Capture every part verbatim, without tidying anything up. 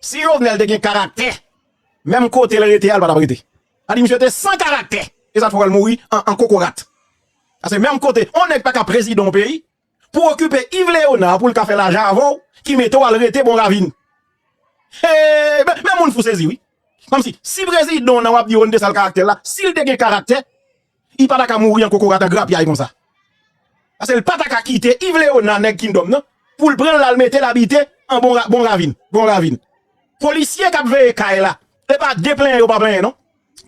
Si Jovenel te gen karaktè, menm kote l rete a, l pa t ap rete. Sa di misye te san karaktè. E sa t fè w wè l mouri an, an kokorat. Paske menm kote, yon nèg pa ka prezidan yon peyi, pou okipe Yves Léonard, pou l ka fè lajan avè w, ki mete w al rete Bon Ravin. Hey, men, men moun fou sezi, wi. Kòmsi, si prezidan w nan w ap di Ron de sal karaktè la, si l te gen karaktè, li pa ta ka mouri an kokorat an grapyay konsa. Paske l pa ta ka kite Yves Léonard, nèg Kingdom nan, pou l pran l al mete l abite an Bon, Ra- Bon Ravin. Bon Ravin. Polisye k ap veye kay la, se pa de plenyen yo pa plenyen, non.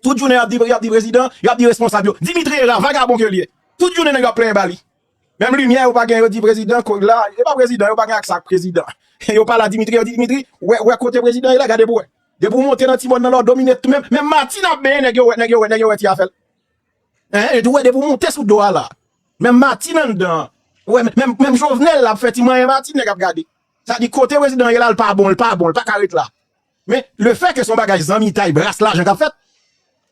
Tout jounen y ap di, y ap di prezidan, y ap di responsab yo. Dimitri Hérard, vagabon ke l ye. Tout jounen nèg yo ap plenyen ba li. Menm limyè yo pa gen, yo di prezidan, ko- la, e pa prezidan, yo pa gen ak sa ak prezidan. Yo pale a Dimitri, yo di Dimitri, wè, wè kote prezidan ye la, gade pou wè. Depi w monte nan ti mòn nan la, w domine tout, menm, menm matin ap benyen, nèg yo wè, nèg yo wè, nèg yo wè ti afè l. Hein, e tou wè, depi w monte sou do a la. Menm matin anndan, wè, menm, menm Jovenel la ap fè ti manyen matin, nèg ap gade. Sa di kote prezidan ye la, l pa bon, l pa bon, l pa ka ret la. Men, lefètke se yon bagay zanmitay, bras lajan k ap fèt,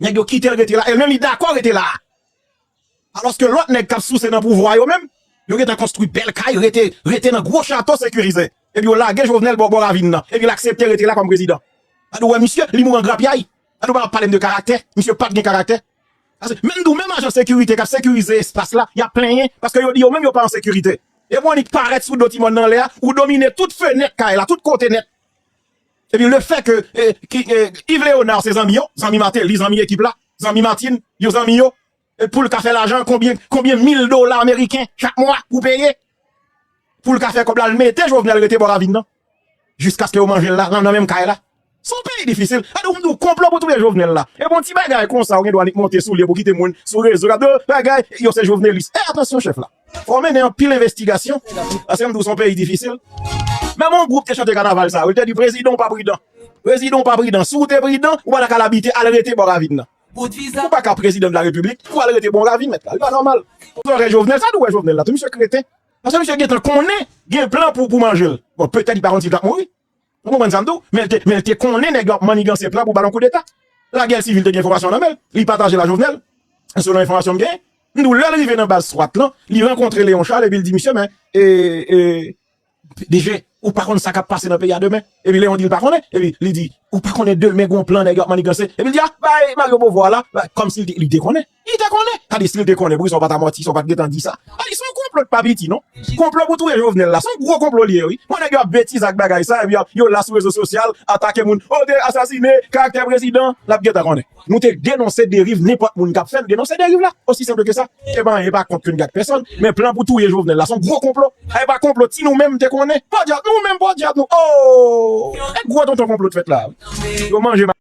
nèg yo kite l rete la, e l menm li dakò rete la. Alòske lòt nèg k ap souse nan pouvwa yo menm, yo gentan konstwi bèl kay, rete, rete nan gwo chato sekirize. Epi yo lage Jovenel bò, bò ravin nan. Epi l aksepte rete la kòm prezidan. Sa di w wè misye, li mouri an grapyay. Sa di w pa pale m de karaktè. Misye pa t gen karaktè. Paske menm di w, menm ajan sekirite k ap sekirize espas la, y ap plenyen, paske yo di yo menm yo pa an sekirite. Epi w annik parèt sou do ti mòn nan anlè a, ou domine tout fenèt kay la, tout kote nèt. Epi lefètke, eh, ki, eh, Yves Léonard se zanmi yo, zanmi Martelly, zanmi ekip la, zanmi Martine, yo zanmi yo, e pou l ka fè lajan, konbyen, konbyen mil dola ameriken chak mwa pou peye, pou l ka fè kòb la, l mete Jovenel rete bò ravin nan, jiskaske yo manje l la, nan, nan menm kay la. Se yon peyi difisil. Gade, ou m di w, konplo pou touye Jovenel la. E bon ti bagay konsa, ou gen dwa annik monte sou li pou kite moun sou rezo k ap di, "Oh, bagay, yo se jovenelis." E atansyon, chèf la. Fò w mennen anpil envestigasyon. Paske m di w, se yon peyi difisil. Menm yon gwoup te chante kanaval sa, yo te di, "Prezidan w pa pridan. Prezidan w pa pridan. Si w te pridan, ou pa ta ka al abite, al rete bò ravin nan." Ou pa ka prezidan de la repiblik, pou al rete bò ravin, mèt la. Li pa nòmal. Ou wè Jovenel, sa di w wè Jovenel la, tou misye kreten. Paske misye gentan konnen, gen plan pou, pou manje l. Bon, petèt li pa konn si l t ap mouri. Ou konprann sa m di w? Men l te, men l te konnen nèg yo ap manniganse plan pou ba l yon koudeta. Lagè sivil te gen enfòmasyon nan men l. Li pataje l a Jovenel. Selon enfòmasyon m genyen. M di w, lè l rive nan baz swat lan, li rankontre Léon Charles epi l di, "Misye, men, e, e, D G, ou pa konn sa k ap pase nan peyi a demen." Epi Léon di l pa konnen. Epi li di, "Ou pa konnen demen gon plan nèg yo ap manniganse." Epi l di, "Ah, bay Mario Beauvoir la." Bay, kòmsi li te, li te konnen. Li te konnen. Sa di, si l te konnen, poukisa w pa ta manti, si w pa t gentan di sa? Sa di, se yon konplo k pa piti, non. Konplo pou touye Jovenel la. Se yon gwo konplo li ye, wi. Bon, nèg yo ap betize ak bagay sa, epi yo, yo la sou rezo sosyal, atake moun. "Oh, te asasine karaktè prezidan." L ap gentan konnen. Nou te denonse deriv nenpòt moun k ap fè l, denonse deriv la. Osi senp ke sa. E pa, e pa kont ke n gad pèsòn, men plan pou touye Jovenel la, se yon gwo konplo. E pa konplo ti nou menm te konnen. Podyab, nou menm podyab nou. Oh! E gwo tonton konplo t fèt la, wi. Yo manje